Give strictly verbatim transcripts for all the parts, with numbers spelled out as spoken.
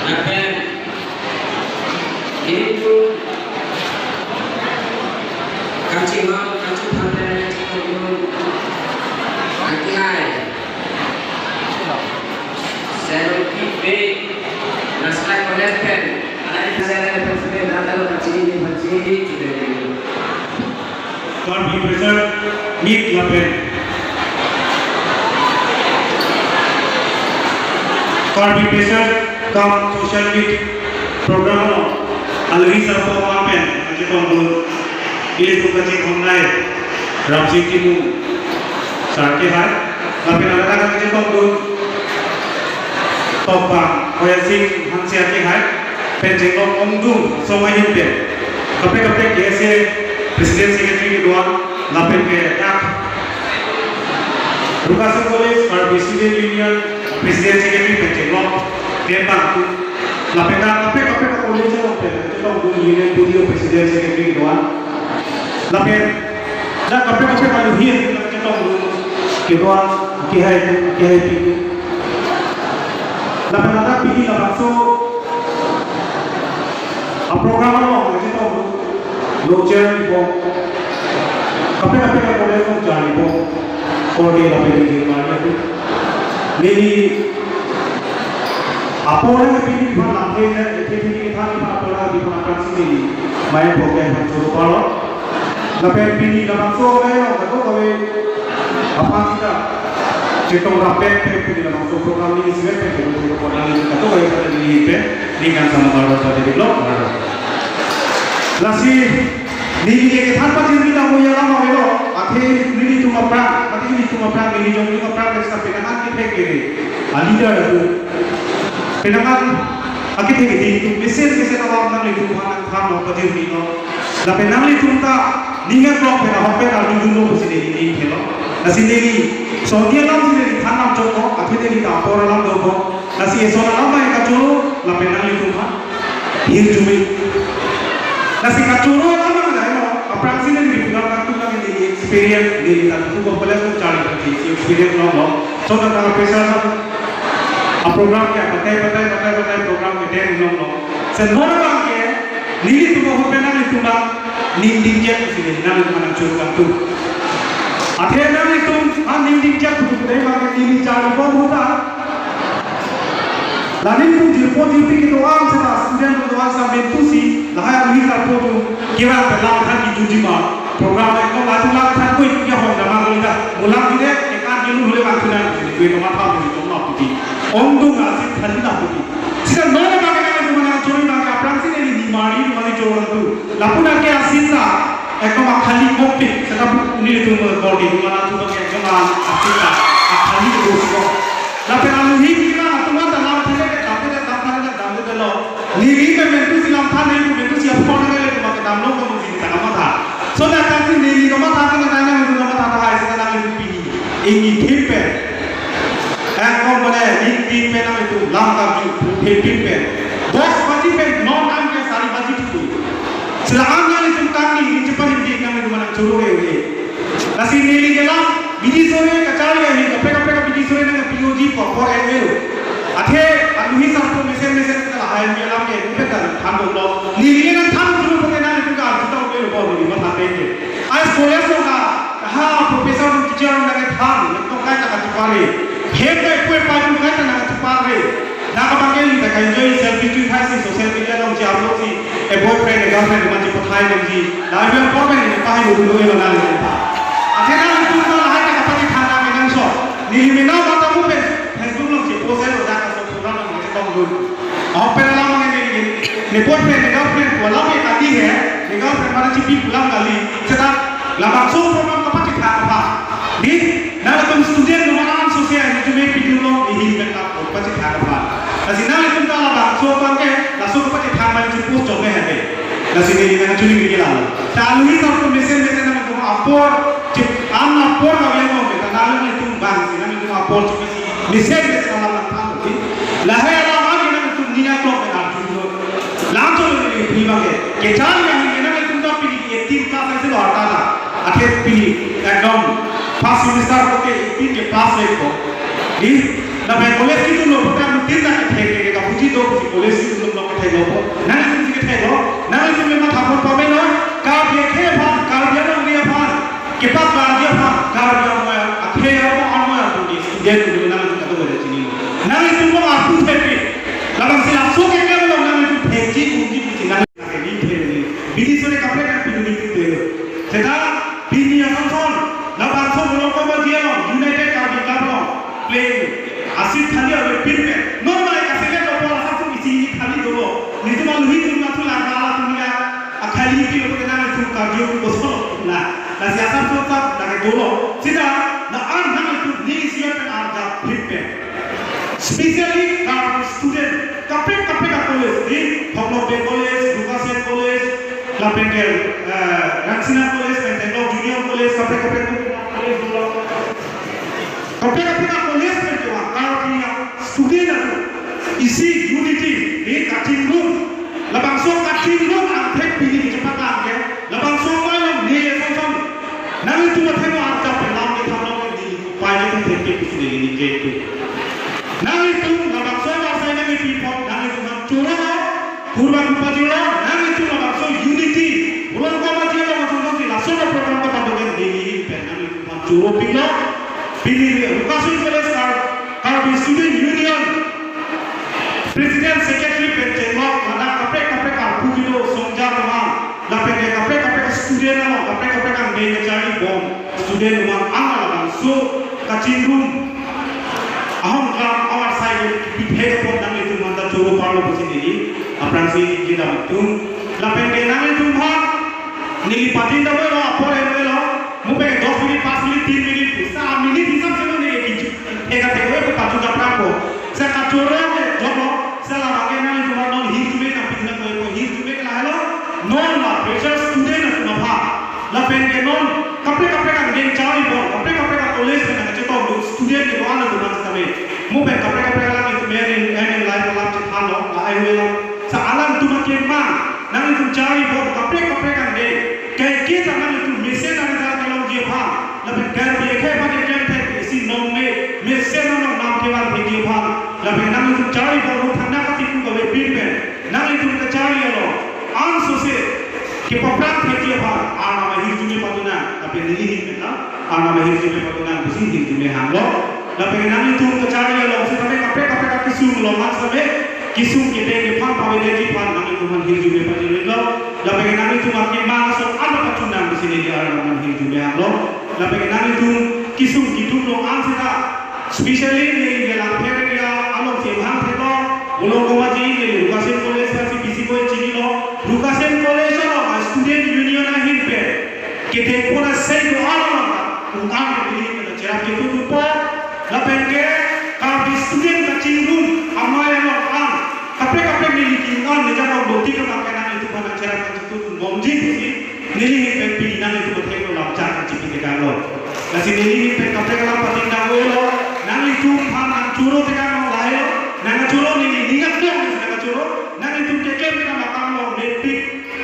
Lapen itum kachimang kachipate kachimang akihai seventy-eight National College pen alai kachari pen seven nata lo kachiri ni kachiri. Karbi Freshers Meet lapen Karbi Freshers cum Social Meet program along alohi sarpo lapen kachetongdun ilitum kachethongnei Ramsing Timung sar akihai lapen alangli kachetongdun Tokbang Hoya Sing Hanse akihai pen chenglok ongdung song ahin pen kaprek kaprek K S A President Secretary kedo-an lapen ke dak Rukasu College Karbi Student Union President Secretary pen chenglok membang atum lapen dak kaprek kaprek college along pen chetongdun Union P T O President Secretary kedo-an lapen dak kaprek kaprek alohi atum chetongdun kedo-an akihai atum akihai atum. Lapen ladak pini labangso a-program along kachetongdun lo chair ipo. Kaprek kaprek a-college along chair ipo. Korde lapen neli mari atum. Neli apor ke pini aphan lamthe ne, pini kethan aphan apor ke aphan aphrangsi neli main program aphan choro parlo. Lapen pini labangso kaya kadokave aphan sita chetong rapet pen pini labangso program neli isivet pen pini program neli kadokave pen neli pen ningkan sama karo pada di blog karo. Lasi neli kethan pajirmi ta mo ya lama velo, athe nelitum aphrang, athe nelitum aphrang, neli jong nelitum aphrang, desa penang an kethek kere, a-leader atum penang an akethek kere, nelitum mesen mesen alam nanglitum aphan nangthanlo pajirmi lo. Lapen nanglitum ta ning aklong pen ahok pen arjudunlo pusi neli ning thelo. Lasi neli soni alam si neli than nangchoklo, athe neli ta apor alam dopo. Lasi eson alam mai kachoro lapen nanglitum aphan hirjume. Lasi kachoro alam mai lo, aphrangsi neli program nangtum neli experience neli ta tu ko pala ko chari experience longlo. So ta ta pressure na a-program ke patai patai patai patai program ke den longlo. Sen bor abang ke nelitum ahut pen nanglitum nangning dingchek pusi neli nanglitum aphan nangchoro kangtung. Athe nanglitum aphan ning dingchek pusi neli abang ke neli charbom ahut ta. La nelitum jirpo jirpi kedo-an seta student kedo-an seta mentusi lahai alohi sarpo atum kevang pen lam than kejutji ma. Program ekdom latum lam than koi tu ya hoi nama kali ta. Mulang bide ekan jelu hule bang tunan bide koi nama tham bide jom ma puti. Ongdung asi thali na puti. Sita non abang ke nanglitum aphan nangchoro abang ke aphrangsi neli nimari abang ke choro kangtung. Lapu nangke asin ta ekdom akhali kopik, seta nelitum bor di mana tu bang ekdom asin ta akhali kopik. Lapen alohi kira atum ta lam thale ke damde damde damde damde lo. Neli ke mentusi lam thale, mentusi apor le ke damlo ko neli ta kamatha. So na kasi neli kamatha na na neli kamatha ta hai seta neli pini. Ingni thim pen. Ekdom mane, ingni thim pen nanglitum lam kapju, thim thim pen. Dos baji pen, non an ke sari baji thik. Sila an nanglitum kangni, neli cheparim di nanglitum aphan nangchoro re re. Lasi neli kelang, bidi sore kachari ahin, kaprek kaprek bidi sore nang P O G P Apor M A lo. Athe aluhi sarpo mesen mesen ta lahai M A alam ke bukan kan than dong lo. Neli nangthan dulu pokoknya nangtum ka arju ta M A lo, neli matha pen ke. Ais college lo ka, ha professor, teacher nangthan, nangtum kai ta kachepare. Hem kai pue pai tu kai ta nangchepare. Nangkabang ke neli ta ka-enjoy selfie tu hai si social media along si upload si, eh, boyfriend, eh, girlfriend, man si pathai dong si. Lahai pen apor pen neli pahai dulu lo nangli. Athe nangtum ta lahai ta kapachethang nangkenangsot. Neli mena mata mu pen Facebook along si post lo, dak aso program along si tong dun. Ahok pen alam nangke neli, ne boyfriend, ne girlfriend pu alam ke kali he, ne girlfriend mane chipi pu alam kali. Seta labangso program kapachethang apa? Di, nangtum student no manan sose, ne cuma video lo, ihin pen ta kapachethang apa? Lasi nangtum ta labangso abang ke, laso kapachethang mane si post chome he. Lasi neli nangchuli neli lalo. Ta aluhi sarpo mesen mesen nangtum apor, chip, an apor ka yang mo, ta nangtum bang si nangtum apor chip si mesen mesen alam nangthan, okay? Lahai alam an nangtum ning aklong pen arju lo. Lam cholo neli pini abang ke. Kecharli yang nangtum ta pini eighteen class si lo arta ta. Athe pini ekdom first semester ko ke eighteen ke pass le ko. Di, lapen college kitum lo pota mutin na kethek ke kapuji do si college kitum lo kethek lo po. Nangtum si kethek lo. Nangtum le matha pon pame lo. Karbi akhei aphan, Karbi Anglong aphan, kepakarji aphan, Karbi amoya, akhei amo amoya tu di student tu nangtum kado le chini lo. Nangtum lo arpu thepi. Labang si laso ke kalo nangtum thekji kumji si nang Nangke ni theli ni. Bini sore kaprek kan pini ni pute. Seta pini asonson. Labangso Bolong Komaji along, United Karbi Club along playing. Asit thali ave pin pen. Non mai kasile lo bola sa isi thali dolo. Nitum aluhi tum natu langkala tum ya. Akhali pin lo kena nitum karjo ko solo. Na, na si asap so sap lagi dolo. Seta na an nangtum ni isi pen arja pin pen. Specially Karbi student, kaprek kaprek a-college, di Phonglok Bey College, Lukasen College, lapen ke, eh, Rangsina College, lapen Tenglok Junior College, kaprek kaprek college dolo. Kaprek kaprek a-college pen ke wa, Karbi student atum isi unity, di kachingrum, labangso kachingrum angthek pini kechepakan ke, labangso malam ni asonson. Nangtum athema arjap pen lam kethan long ni pai ni thek ke pisi ni ni ke tu. Nangtum labangso asai nangpi pon, nangtum choro, purba kupa choro, nangtum labangso unity. Bolong Komaji along asonson si laso program ko tado ke ni ni pen nangtum choro pilo. Pini Lukasen College Kar-, Karbi Student Union President, Secretary pen chenglok, ladak kaprek kaprek arpu kilo songja teman, lapen ke kaprek kaprek student along, kaprek kaprek angdeng kacharli bom, student teman ang labangso kachingrum ahong klam awar sai ke pithek apot nanglitum manta choro parlo pusi neli aphrangsi kedam atum, lapen ke nanglitum ha neli patin ta lo apor en lo, mu pen dos minute, pas minute, tin minute, sa minute hisap se lo neli kichu. Eka thek we ko patu japra ko. Sa kachoro ke jono, sa labang ke nanglitum non hirjume nangpi nang ko, hirjume ke lahelo. Non la pressure student atum aphan. Lapen ke non kaprek kaprek angdeng charli bom, kaprek kaprek a-college ke nangchetong dun student ke do-an atum an same. Mu pen kaprek kaprek alam itum en en life alam chethan lo, la ai we lo. Sa alam atum akemang, nanglitum charli bom, kaprek kaprek angdeng. Kaike ta nanglitum mesen nang jar kelongji aphan. Lapen Karbi akhei aphan eklem thek isi nong me, mesen nong nam kevan thekji aphan. Lapen nanglitum charli bom, thangna katipu kave pin pen. Nanglitum kacharli along, an sose kepaphrang thekji aphan, Arnam ahirjume padu nang, lapen neli hin pen na, Arnam ahirjume padu nang, pusi hirjume hanglo. Lapen nanglitum kacharli along, sitame kaprek kaprek akesung lo man same, kesung kedeng kephan pavedetji aphan, nanglitum aphan hirjume padu nang lo. Lapen nanglitum akemang ason an pachun nang, pusi neli Arnam aphan hirjume hanglo. Lapen nanglitum kesung keduk lo an seta, specially neli Langpher area along si hang thek lo, Bolong Komaji neli Lukasen College ka si bisi boi chini lo, Lukasen College along a-student union ahin pen kedeng pon asai do along, ung-an neli cherap ketu dupo, lapen ke Karbi student kachingrum amei along an, kaprek kaprek neli ki-ung-an ne jang along doti kemak ke nanglitum aphan cherap ketu bomji pusi, neli hin pen pini nanglitum athengno lam chak chipi tekang lo. Lasi neli hin pen kaprek alam patin dang lo. Nanglitum aphan nangchoro tekang lo lahelo. Nangchoro neli ningat dong nangchoro. Nanglitum keklem tekang matang lo mepik.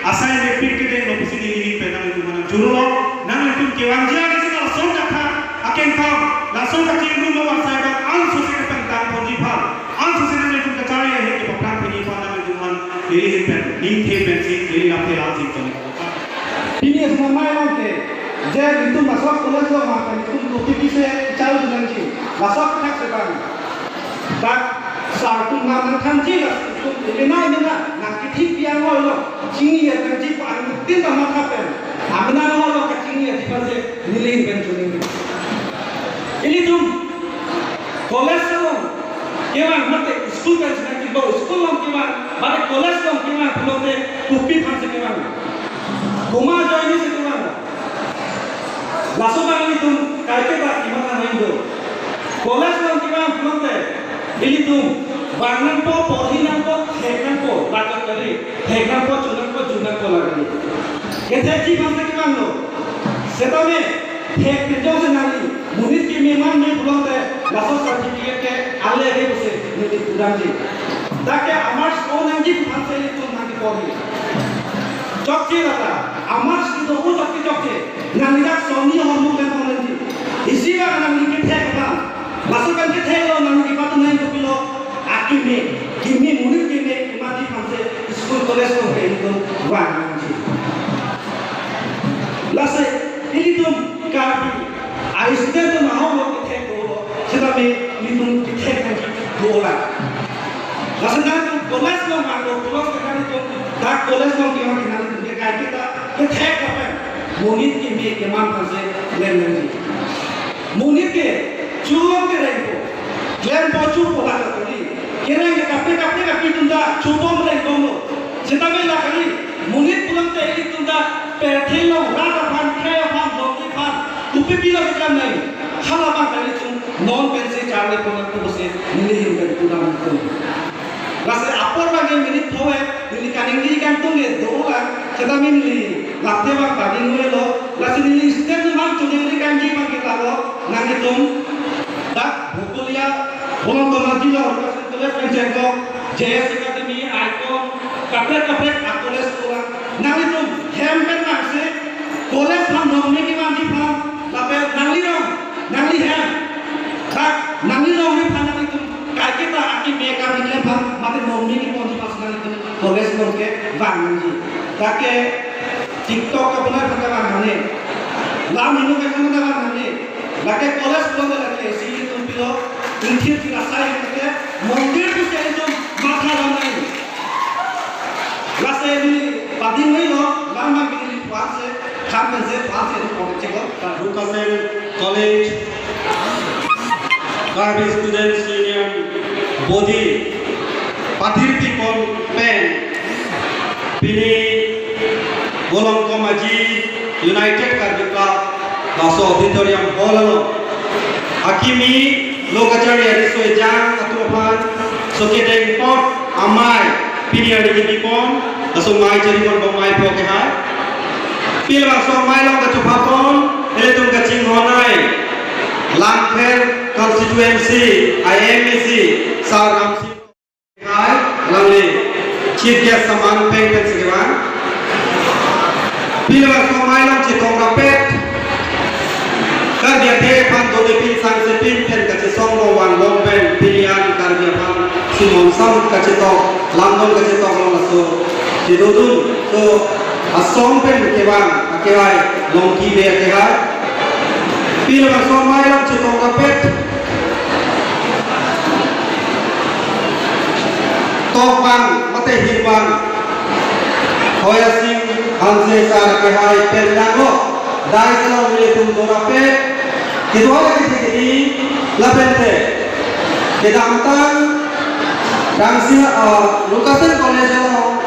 Asai mepik kedeng lo pusi neli hin pen nanglitum aphan nangchoro lo. Nanglitum kevangji agi si lason jakha akengkam, lason kachingrum lo asai bang an sose kepang Pangponji aphan, ansose nanglitum kacharli ahin kepaphrang ponji aphan nanglitum aphan neli ahin pen, ningthe pensi neli lamthe la-an si choningri. Pini asomar mai along ke, je itum laso college along ma pen itum kopi pise chal dunangji, laso athak si bang. Dak sar atum nang nangthanji, laso itum imena imena nangkethik piang lo, chingni ya nangji pa anuttin ta matha pen, amena lo lo kachingni ya di pen si neli ahin pen choningri. Ilitum college along kevang mate school pen si nangkebo, school along kevang mate college along kevang pulote kopi aphan si kevang, komat ajoine si kevang. Laso abang ilitum kaiketa imatha nangji do. College along kevang pulote ilitum vang nangpo, porhi nangpo, thek nangpo, bachot kali, thek nangpo, cho nangpo, jun nangpo lagi. Kethekji aphan si kevanglo. Setame thek pen jongsi nangli monit keme man me pulote laso certificate ke ale ke pusi neli pudamji. Dak ke a-marks o nangji aphan si ilitum nangkeporhi. Chokche lata, a-marks kedo o chokche chokche. Nangli dak sonni ahormu pen thom nangji. Isi abang nangli kethek abang. Laso pen kethek lo nangli kepathu nangji kopilo. Akeme, keme, monit keme kemanji aphan si school college along ke ilitum vang nangji. Lasi ilitum Karbi a-student atum ahok lo kethek dolo, setame ilitum kethek nangji dolang. Lasi nangtum college along vanglo pulote nangtum dak college along kevang ke nangtum ke kaiketa kethek lapen monit keme keman aphan si klem nangji. Monit ke chulong kerengpo, klempo chupo dak kali. Kereng ke kaprek kaprek api atum ta chubom rengbomlo. Setame la kali, monit pulote ilitum ta perthe along rat aphan, khei aphan, longki aphan, kopi pilo keklem nangji. Hala abang kali, itum non pensi charli pon nangpo pusi neli ahin pen pudam nangpo. Lasi apor abang ke minute thove, neli kaningje kangtung ke dolang, setame neli lamthe abang pading noi lo, lasi neli student abang choningri kangji abang ke lalo, nanglitum dak Bokolia, Bolong Tomaji lo, College pen chenglo, J S Academy, Icon, kaprek kaprek a-college dolang. Nanglitum hem pen nangsi college aphan nongme kemanji aphan, lapen nanglirong, nanglihem, dak nanglirong aphan nanglitum kaiketa akeme akam keklem aphan, mate nongme keponji aphan nanglitum college along kevang nangji. Dak ke TikTok kabonai aphan kevang mane, lam hinu kevang mane. Lake college pulote lake isi itum pilo, ingthir pi asai lake mondir pusi itum matha lam nai. Lasi neli pading noi lo, lam abang ke neli puan si, kam pen si, puan si itum pon cheklo. Lukasen College, Karbi Students Union body, pathir pipon pen, pini Bolong Tomaji United Karbi Club laso auditorium hall along akimi lo kacharli ariso ejang atum aphan so kedeng apot amei pini arni kepipon, laso mei chari pon bom mei po ke hai. Pil laso mei along kachopha pon, ilitum kachinghon ai Langpher constituency I M A C Sar Ramsing. Hai, alangli Chief Guest saman peng pen si kevang. Pil laso mei along chetong rapet, Karbi akhei aphan dode pin sang se pin pen kachesong long vang long pen pini an Karbi aphan simon sam kachetok, lamdong kachetok long laso chedodun. So asong pen kevang akevai Longki Bey akehai. Pil laso mei along chetong rapet, tok bang mate hir bang Hoya Sing Hanse sar akehai pen danglo, dais along nelitum do rapet, kedo-an lake thekji, lapente kedamtang Ramsing, uh, Lukasen College along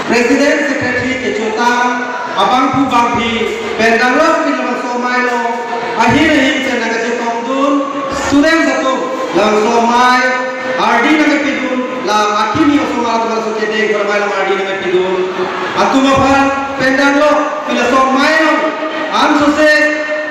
President Secretary kechotang abangphu bangphi pen danglo, pil laso mei along ahin ahin pen nangkachetongdun students atum laso mei ardi nangkepidun, la akimi osomar atum laso kedeng pen mei along ardi nangkepidun atum aphan pen danglo, pil laso mei along ansose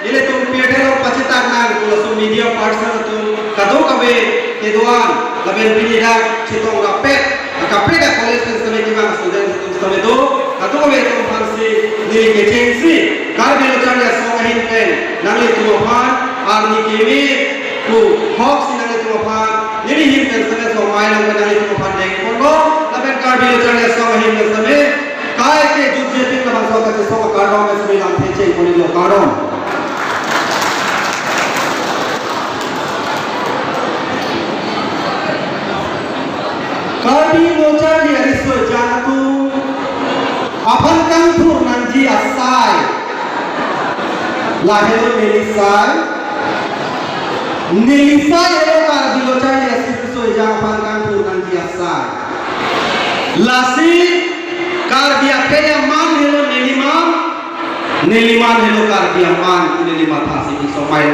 ilitum pirthe along pachetak nang pu laso media person atum kadokave kedo-an lapen pini dak chetong rapet akaprek a-college pen sitame kevang students atum sitame do, kadokave atum aphan si neli kechengsi Karbi Lo Charli Asong ahin pen nanglitum aphan arni keme pu hoksi nanglitum aphan, neli ahin pen seme somai nangkok nangli aphan dengponlo, lapen Karbi Lo Charli Asong ahin pen seme, kaike jutje pik labangso kachesong akardom pen seme lamthe chengponlo, kardom. Karbi Lo Charli Riso Ejang atum aphan kangthur nangji asai, lahelo neli sai. Neli sai helo Karbi Lo Charli Riso Ejang aphan kangthur nangji asai. Lasi Karbi akhei aman helo neliman, neliman helo Karbi aman, neli mathasi somai.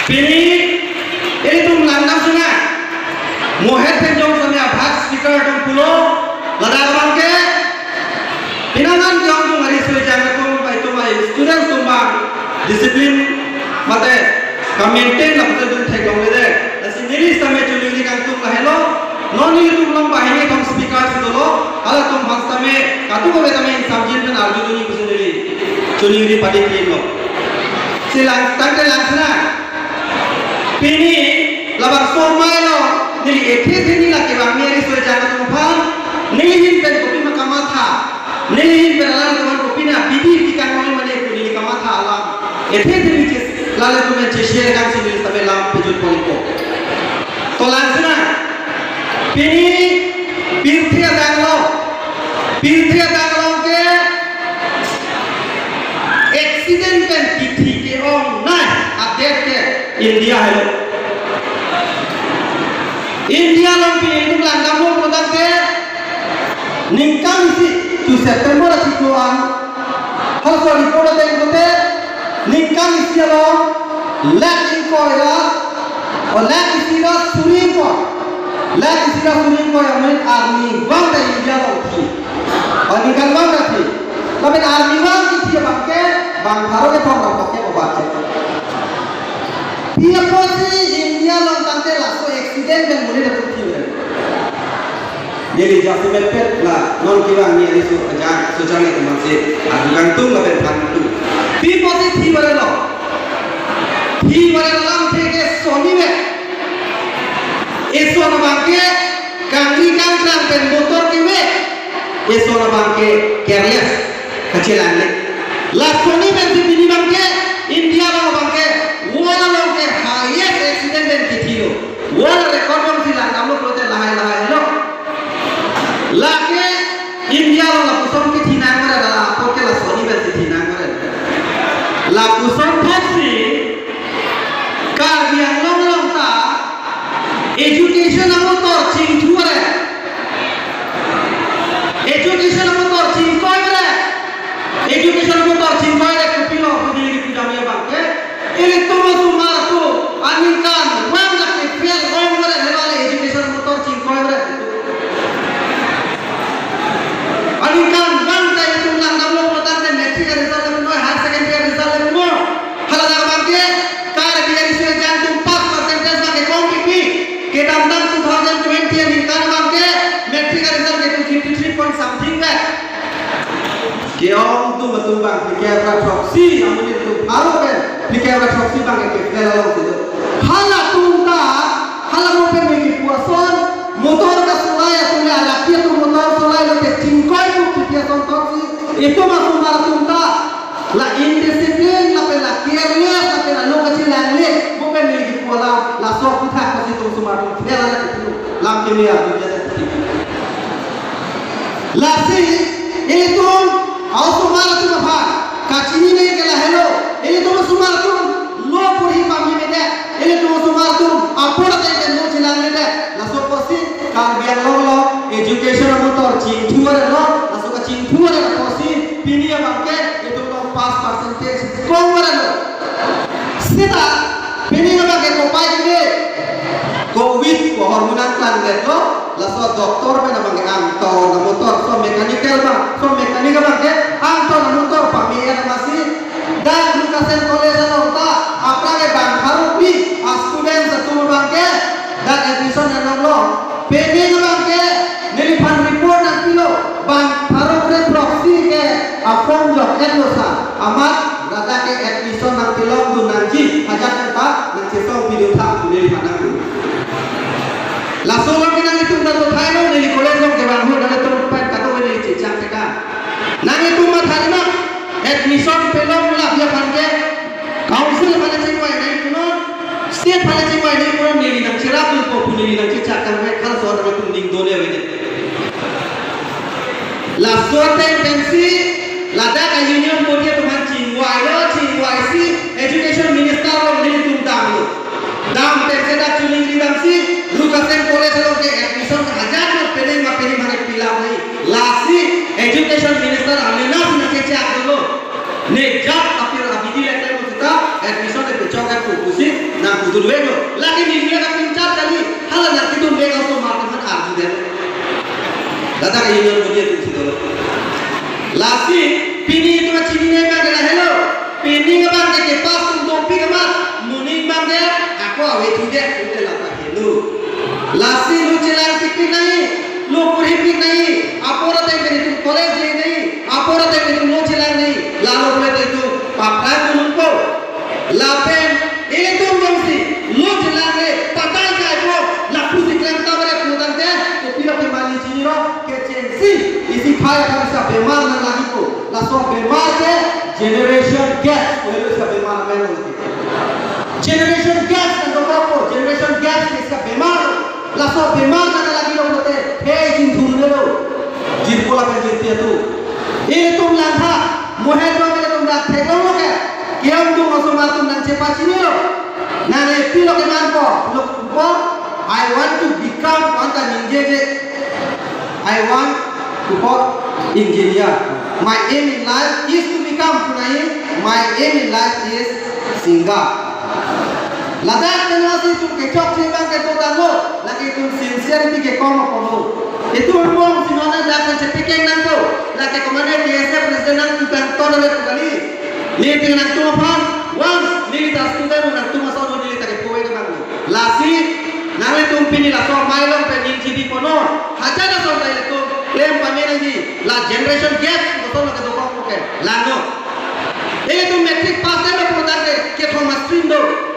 Pini ilitum langdam suna. Mohet pen jong sami abhag speaker atum pulo, ladak abangke pinangan jong tum ari sui jang atum pai tum ai students atum abang discipline mate ka-maintain lapuson atum thekdunde. Lasi neli sitame choningri kangtung lahelo, non nelitum along banghini atum speaker si dolo, halatum aphan sitame kadokave tame ingsamjin pen arjudunji pusi neli choningri padi kilo. Si lang, tangte lang sina. Pini labangso amei lo, neli ethe theni la kevangmi ari sui jang atum aphan, neli ahin pen kopi ma kamatha, neli ahin pen alanglitum aphan kopi na bidi bikang mane pu neli kamatha alam ethe theni chis, lale tum pen cheshare kangsi neli sitame lam pejut ponpo. To lang sina. Pini pirthe adang lo, pirthe adang along ke accident pen kithi ke-ongnei adet ke India helo. India along pini itum langdamlo pulotangte ningkan isi, tu September achiklo an, halaso report ateng pulote ningkan isi along lakh ingkoi ra, o lakh isi ra suri ingkoi, lakh isi ra suri ingkoi amonit arnivang ta India along thi. Arnivang ta thi. Lapen arnivang kithi abangke bang pharo kethom ra poke obat che. Pi apotsi India along tangte laso accident pen monit atum thi pen? Neli jasemet pet la non kevangmi ari sui jang, sui jang atum aphansi arju kangtung lapen thantung. Pi apotsi thi pen lo? Thi pen alamthe ke soni me. Eson abangke kangri kangkrang pen motor keve. Eson abangke careless, kachelang le. Lasoni pensi pini abangke India along abangke world along ke highest accident pen kithi lo. World record alongsi langdamlo pulote lahai lahai lo. Lake India along lapuson kithi nang mare, la apot ke lasoni pensi thi nang mare. Lapuson thotsi Karbi Anglong along ta education amotor chingthu re. Education amotor chingkoi re. Education amotor chingkoi re, kopilo pudi di pudam ya abangke. Ilitum osomar atum aningkanvang ta ke-fail ong re, helo le education amotor chingkoi re. Aningkanvang ta itum langdamlo pulotangte matric result le mo, higher secondary result le mo. Hala abangke Karbi ari sui jang atum pass percentage abangke kong kipi. Kedamtang two thousand twenty aningkan abangke matric result ke two fifty three point something pen. Ke-ong atum atum abang phlikep ra throksi, amonit atum pharo pen phlikep ra throksi abangke ke-fail alongsi do. Halatum ta, hala mo pen me kipu ason, motor kasolai atum le, araki atum motor solailo te chingkoi pu kipi ason thotsi itum osomar atum ta la indiscipline, lapen la careless, lapen la lo kachelang le, mo pen me kipu alam, laso aphuthak pusi itum osomar atum fail ala kipu, lam keme arju dia tadi. Lasi ilitum osomar atum aphan kachinine ke lahelo, ilitum osomar atum lo puri pameme det, ilitum osomar atum apor ateng pen lo chelangledet. Laso apotsi Karbi Anglong along education amotor chingthu arelo, laso kachingthu arelo apotsi pini abangke itum along pass percentage kong arelo. Seta pini abangke kopai ke covid ko hormonal klang det lo, laso doctor pen abangke angton amotor, so mechanical abang, so mechanic abangke angton amotor pame amatsi dak Lukasen College along ta aphrang ke bang pharo pi a-students atum abangke dak admission enlonglo. Pini abangke neliphan report nangpilo, bang pharo kre throksi ke a-form jok enlo sa, amat ladak ke admission nangpilongdun nangji, college along kevang ahut nanglitum pen kadokave neli chechak tekang. Nanglitum matha ri ma, admission pelong lap ya aphan ke council aphan chingvai nangji punon, state aphan chingvai nangji punon, neli nangcherap dunpo pu neli nangchechak tangte halaso nanglitum ning dole ave ne. Laso ateng pensi ladak a-union body atum aphan chingvailo, chingvaisi education minister along nelitum damlo. Dam pensi dak chuningri damsi Lukasen College along ke admission hajar ma pening ma pening mane pilap nangji. Lasi education minister amena si nangchechak dolo. Ne jat apir abidi leklem sita admission le pechok ke pusi nangpudun veklo. Lake neli le kapinchar kali, hala nangpudun vek auto mark man arju det. Ladak a-union body atum si dolo. Lasi pini itum chinine abang ke lahelo. Pini abang ke kepass atum dopik amat, moning abang ke ako ave thudet, ute lata helo. Lasi lo chelang pikpik nangji, lo porhipik nangji, apor ateng pen itum college le nangji, apor ateng pen itum lo chelang nangji, lalo pule itum paplang dunpo. Lapen itum jongsi lo chelang le patai kaipo, lapusi klem ta bare pu tangte, kopilo kemali chinilo, kechengsi isi khai aphan isi abemar nanglagipo. Laso abemar ke generation gap, pu helo isi abemar amen lo. Generation gap nangdokokpo, generation gap ke isi abemar. Laso abemar nanglagilo pulote, he jin thurunelo. Jirpo lapen jirpi atum. Itum langtha, mohet lo itum dak theklonglo ke. Kiyam tung osomar atum nangchepachinilo. Nangli pilo kemanpo, lo po, I want to become, one ta ningjeje. I want to be engineer. My aim in life is to become, pu nangji, my aim in life is singer. Ladak penasi itum kechokche abang ke dotanglo, lake itum sincerity ke kom apotlo. Itum rumong si non dak chepekeng nangpo, lake komatne K S A president nangtum kangton le pu kali. Neli nangtum aphan, once neli ta student nangtum ason neli ta kepu ke bang. Lasi nanglitum pini laso amei along pen ning chidi ponon. Hajar ason ta ilitum klem pame nangji. La generation gap koson lo kedokok ke. Lano. Ilitum matric pass detlo pu tangte kethom a-stream do.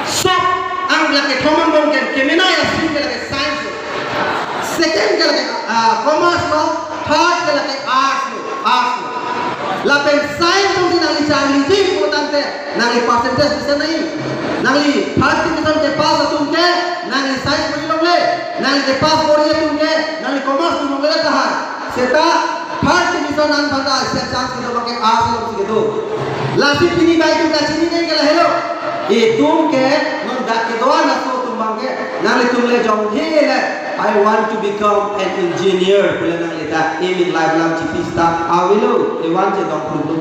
Sok ang la kethom angbong ke, kemenei a-stream ke lake science lo. Second ke lake, ah, commerce lo, third ke lake arts lo, arts lo. Lapen science atum si nangli charliji pu tangte, nangli percentage bisa nai. Nangli third division kepass atum ke, nangli science pori longle, nangli kepass pori atum ke, nangli commerce pori longle tahan. Seta third division nangphan ta isi chance kedo abang ke arts alongsi kedo. Lasi pini bai itum ta chinine ke lahelo. Itum ke non dak kedo-an aso atum abang ke, nanglitum le jonghe le, I want to become an engineer pu le nangli dak aim in life alam chipi sita avelo, evan chedong pulu.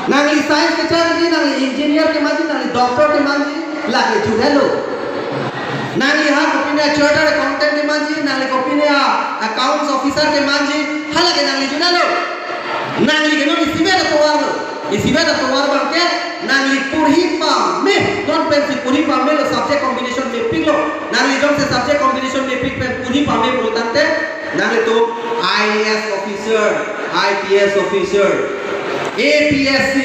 Nangli science kecharliji, nangli engineer kemanji, nangli doctor kemanji, lake judelo. Nangli ha kopine chartered accountant kemanji, nangli kopine a-accounts officer kemanji, halake nangli judelo. Nangli ke non isivet atovar lo. Isivet atovar abang ke nangli porhi pame, non pensi porhi pamelo, subject combination mepiklo. Nangli jongsi subject combination mepik pen porhi pame pu tangte, nanglitum I A S officer, I P S officer, A P S C,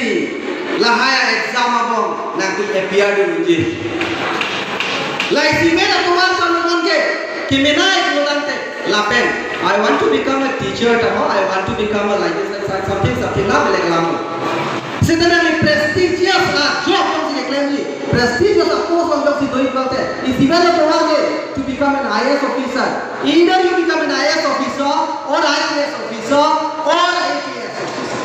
lahai a-exam abang nangtum appear dunji. La isivet atovar pen non ke, kemenei pu tangte, lapen, I want to become a teacher ta ho, I want to become a like this, like something, something, la belek alam. Seta nangli prestigious a-job jongsi keklemji, prestigious a-post along jongsi doji pulote, isivet atovar ke to become an I A S officer. Either you become an I A S officer or I P S officer or I P S officer.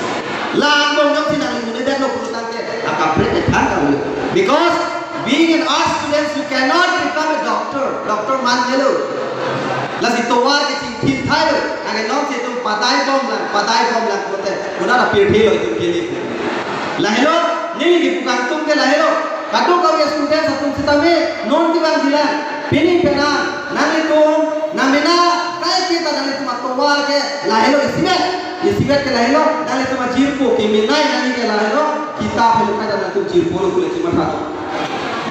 La angbong jongsi nangli mune detlo pu tangte, akaprek kethan kali. Because being an art student, you cannot become a doctor. Doctor manjelo. Lasi tovar ke chingthim thailo. Anke nonsi itum padai bomlang, padai bomlang pulote, konat apirthe lo itum kele. Lahelo, neli kipu kangtung ke lahelo. Kadokave student atum sitame non kevangjilang. Pini penang, nanglitum, namena, kaike ta nanglitum atovar ke lahelo isivet. Isivet ke lahelo, nanglitum ajirpo kemenei nangji ke lahelo, kitap helo kaita nangtum jirpo lo pu le chimatha.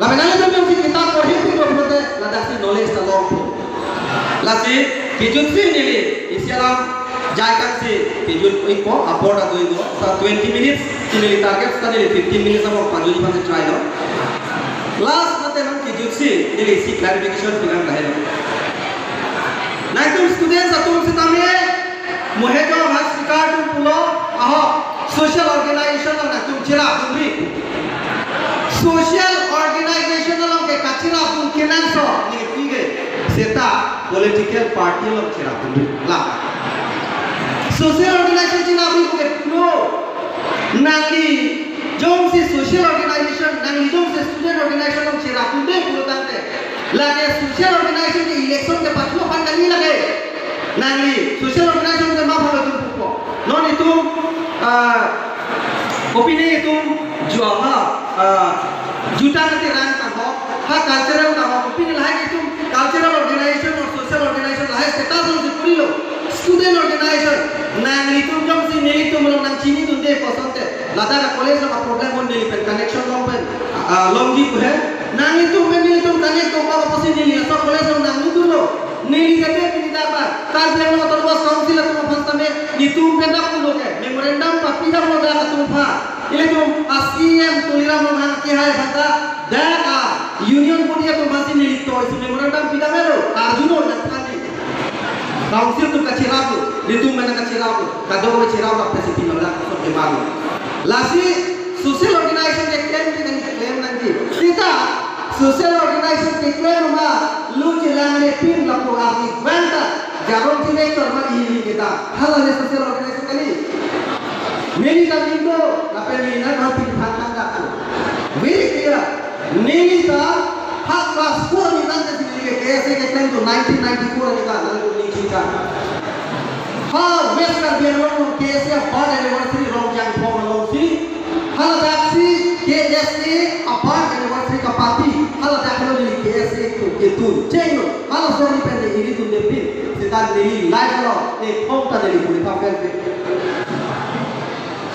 Lapen nanglitum jongsi kitap porhipiklo pulote, ladaksi knowledge ta longpo. Lasi, kejutsi neli, isi alam, jai kangsi, kejut ikpo, apor ta do ikpo, sa twenty minutes, si neli target, sa neli fifteen minutes abang pajuji aphansi try lo. Last mate nang kejutsi, neli isi clarification pinang lahelo. Nangtum students atum sitame, mohejo bhas speaker atum pulo, ahok, social organization along nangtum cherapdunri. Social organization along ke kacherapdun kenangsot, ningpige, seta political party along cherapdunri. La. Social organization cherapdun ke pulo, nangli jongsi social organization, nangli jongsi student organization along cherapdunde pulo tangte, lake social organization ke election ke pathu aphan kali lake. Nangli social organization ke ma aphan atum pupo. Non itum, ah, opini itum ju ha, ah, juta kati rang tangho, ha cultural tangho, opini lahai itum cultural organization or social organization lahai status along si purilo. Student organization, nanglitum jongsi nelitum along nangchinidunde pu asonte, ladak a-college along a-problem un neli pen connection long pen, ah, longji pu he. Nanglitum pen nelitum connect dokok apotsi neli laso college along nangdunlo. Neli kate pini dak ba, Karbi Anglong Autonomous Council atum aphan sitame, nelitum pen dak pulo ke, memorandum papidamlo dak atum aphan. Ilitum a-C E M Tuliram Ronghang kehai aphan ta, dak a-union body atum aphansi neli toisi memorandum pidamlo, arjuno dak aphansi. Council atum kacheraplo, nelitum mena kacheraplo, kadokave cherap la pesi pinolak, so kemarlo. Lasi social organization keklem ke nangji, klem nangji. Sita social organization keklem ma, lo chelangle pin lapu arni vanta, jarum director ma ili kita. Hala le social organization kali. Neli ta lindo, lapen neli nang ma pin phan tangdak. Very clear. Neli ta ha class four ni tangte si neli ke K S A keklem to nineteen ninety-four ni ta, nangtum ning chingkang. Ha West Karbi Anglong K S A birth anniversary Rongjang Phong alongsi, haladak si K S A birth anniversary kapati, haladak lo neli K S A ketu, ketu. Chenglo, halaso arni pen neli ilitum depin, seta neli life lo, e phong ta neli puri ta pen pen.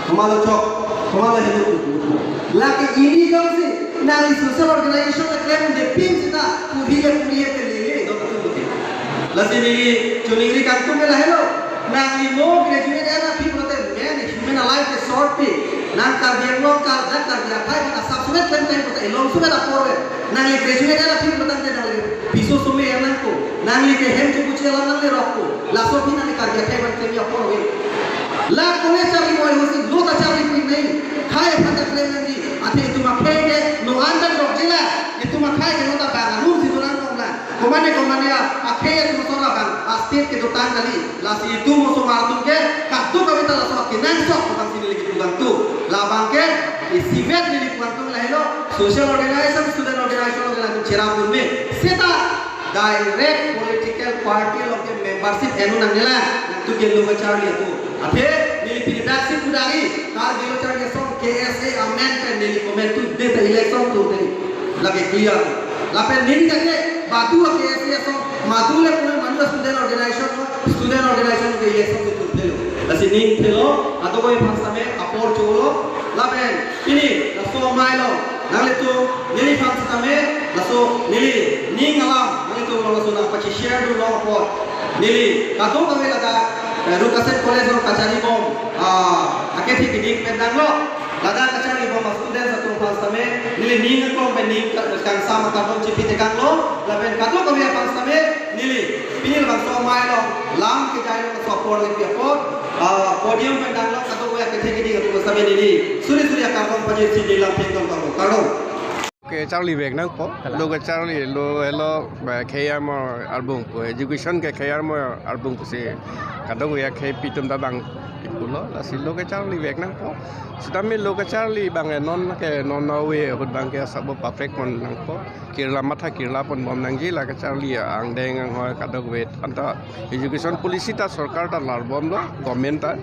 Komatlo chok, komatlo helo kuku. Lake ili jongsi, nangli social organization keklem depin sita, puri le puri le ke lele, dot tu betul. Lasi neli choningri kangtung ke lahelo. Nangli mo graduate era phi pulote men, human life ke short pi. Nang Karbi Anglong ka, dak Karbi akhai ka subsequent time time pulote ilong suka da porve. Nangli graduate era phi pulote nangli piso some ya nangko. Nangli ke hem chukuchi alam nangli rokko. Laso aphi nangli Karbi akhai ban klem apor ave. La kone charli moi hosi, lo ta charli pi nai. Khei aphan ta klem nangji. Athe itum akhei ke no andan rok jela. Itum akhei ke no ta bang arum si durang kong la. Komane komane a, akhei atum asor abang a-state kedotang kali. Lasi itum osomar atum ke kadokave ta laso akenangsot abang si neli kepu kangtung. Labang ke isivet neli pu kangtung lahelo. Social organization, student organization, organization cherapdun me. Seta direct political party along ke membership eno nangnelang, nangtum ke lo kacharli atum. Athe neli pini dak si pudari, Karbi lo charli asong K S A amen pen neli comment tu de ta election tu de. Lake clear. Lapen neli kake badu a K S A asong, madu le pura manu student organization lo, student organization ke election tu tu de lo. Lasi ning thelo, ato koi phang same apor cholo, lapen pini laso amei lo, nanglitum, neliphan sitame, laso, neli, ning alam, nanglitum along laso nangpachi share dun long apot. Neli, kadokave ladak, eh, Rukasen College along kacharli bom, ah, akethe keding pen danglo. Ladak kacharli bom a-students atum aphan sitame, neli ning aklong pen ning ka-, kangsam akardom chipi tekanglo. Lapen kadokave aphan sitame, neli, pini labangso amei lo, lam kejai lo laso apor le pi apot, ah, podium pen danglo, kadokave akethe keding atum aphan sitame neli suri suri akardom pajirsi neli lam thek tong tong lo. Kardom. Kacharli vek nangpo, lo kacharli, lo helo, ba, khei armor arbung po, education ke khei armor arbung pusi, kadokave akhei pi atum ta bang ipulo, lasi lo kacharli vek nangpo. Sitame lo kacharli abang ke non ke non ave ahut abang ke sabo perfect pon nangpo. Kirla matha kirla pon bom nangji, la kacharli angdeng anghoi kadokave anta education policy ta sorkar ta larbomlo, government ta.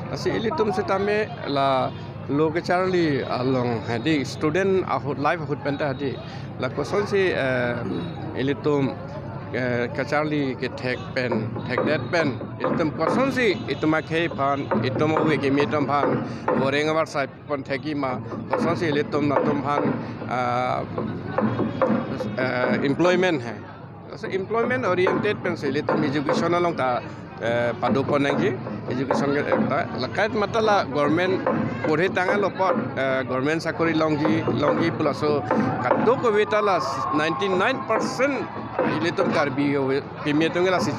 Lasi ilitum sitame la lo kacharli along hadi student ahut life ahut pen ta hadi. La kosonsi, eh, ilitum, eh, kacharli kethek pen, thekdet pen, ilitum kosonsi itum akhei aphan, itum ave kimi atum aphan, boreng avarsai pon thekji ma, kosonsi ilitum latum aphan, ah, eh, employment he. Laso employment oriented pensi ilitum education along ta, eh, pado pon nangji. Education ke ekta, lakait mata la government porhe tanglo apot, eh, government sakori longji, longji pu laso kadokave ta la ninety nine percent ilitum Karbi ho, pimi atum ke lasi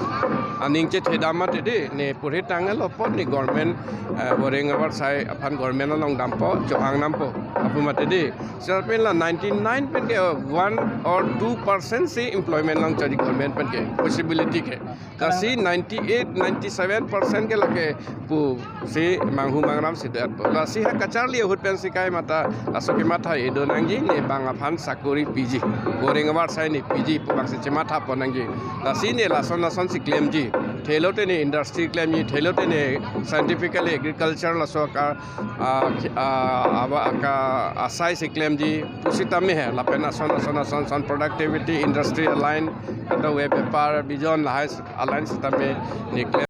aning chethedam mati dei, ne porhe tanglo apot ne government, eh, Boreng Avarsai aphan government along dampo, chohang dampo apu mati dei. Seta pen la ninety nine pen ke one or two percent si employment long chari government pen ke possibility ke. Lasi ninety eight, ninety seven percent ke lake pusi manghu mangram si det po. Lasi ha kacharli ahut pensi kai mata laso kematha kedo nangji, ne bang aphan sakori piji, Boreng Avarsai ne piji pu bangsi chematha pon nangji. Lasi ne lason lason si klemji. Thelote ne industry klemji, thelote ne scientifically agriculture laso ka, ah, ki-, ah, aba ka asai si klemji pusitame he, lapen ason ason ason ason productivity, industry align, kadokave bepar bijon lahai align sitame ne klem